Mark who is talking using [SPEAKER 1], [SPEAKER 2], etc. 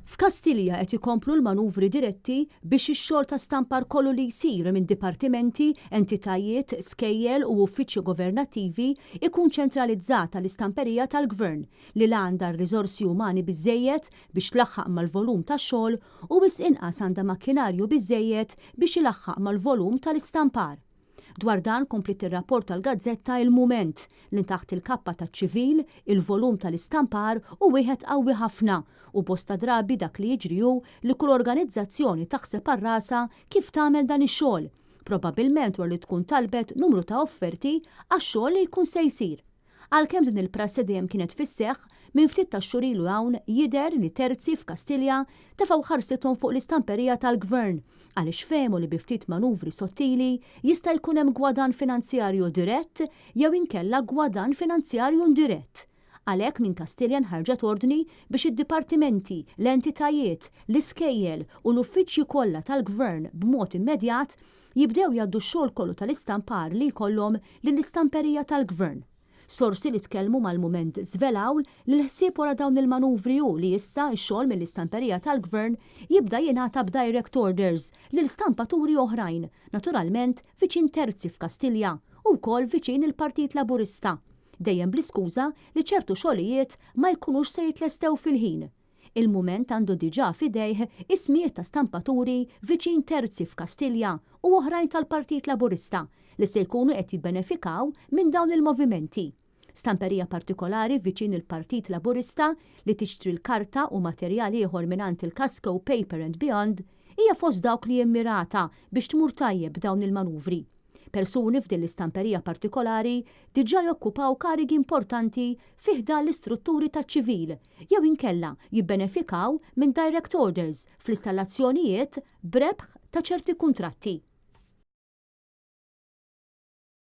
[SPEAKER 1] F'Kastilja qed ikomplu l-manuvri diretti biex ix-xogħol ta' stampar kollu li jsir minn dipartimenti, entitajiet, skejjel u uffiċċji governattivi jkun ċentralizzat għall-istamperija tal-Gvern li la għandha r-riżorsi umani biżżejjed biex tlaħħaq mal-volum ta' xogħol u wisq inqas għandha makkinarju biżżejjed biex ilaħħaq mal-volum tal-istampar. Dwar dan kompliet tirrapporta l-gazzetta Il-Mument li taħt il-kappa taċ-ċivil, il-volum tal-istampar hu wieħed qawwi ħafna u bosta drabi dak li jiġri hu li kull organizzazzjoni taħseb għal rasha kif tagħmel dan ix-xogħol, probabbilment wara li tkun talbet numru ta' offerti għax-xogħol li jkun se jsir. Għalkemm din il-prassi dejjem kienet fis-seħħ, minn ftit tax-xhur ilu 'l hawn jidher li terzi f'Kastilja tefgħu ħarsithom fuq l-istamperija tal-Gvern għaliex fehmu li bi ftit manuvri sottili jista' jkun hemm gwadann finanzjarju dirett jew inkella gwadann finanzjarju indirett. Għalhekk minn Kastilja nħarġet ordni biex id-dipartimenti, l-entitajiet, l-iskejjel u l-uffiċċji kollha tal-Gvern b'mod immedjat jibdew jgħaddu x-xogħol kollu tal-istampar li jkollhom lill-istamperija tal-Gvern. Sorsi li tkellmu mal-Mument żvelaw li l-ħsieb wara dawn il-manuvri hu li issa x-xogħol mill-istamperija tal-Gvern jibda jingħata b'direct orders lil stampaturi oħrajn, naturalment viċin terzi f'Kastilja u wkoll viċin il-Partit Laburista, dejjem bl-iskuża li ċertu xogħlijiet ma jkunux se jitlestew fil-ħin. Il-Mument għandu diġà f'idejh ismijiet ta' stampaturi viċin terzi f'Kastilja u oħrajn tal-Partit Laburista li se jkunu qed jibbenefikaw minn dawn il-movimenti. Stamperija partikolari viċin il-Partit Laburista li tixtri l-karta u materjal ieħor mingħand il-Kasco Paper and Beyond hija fost dawk li immirata biex tmur tajjeb b'dawn il-manuvri. Persuni f'din l-istamperija partikolari diġà jokkupaw karigi importanti fi ħdan l-istrutturi taċ-ċivil jew inkella jibbenefikaw minn direct orders fl-istallazzjonijiet b'rebħ ta' ċerti kuntratti.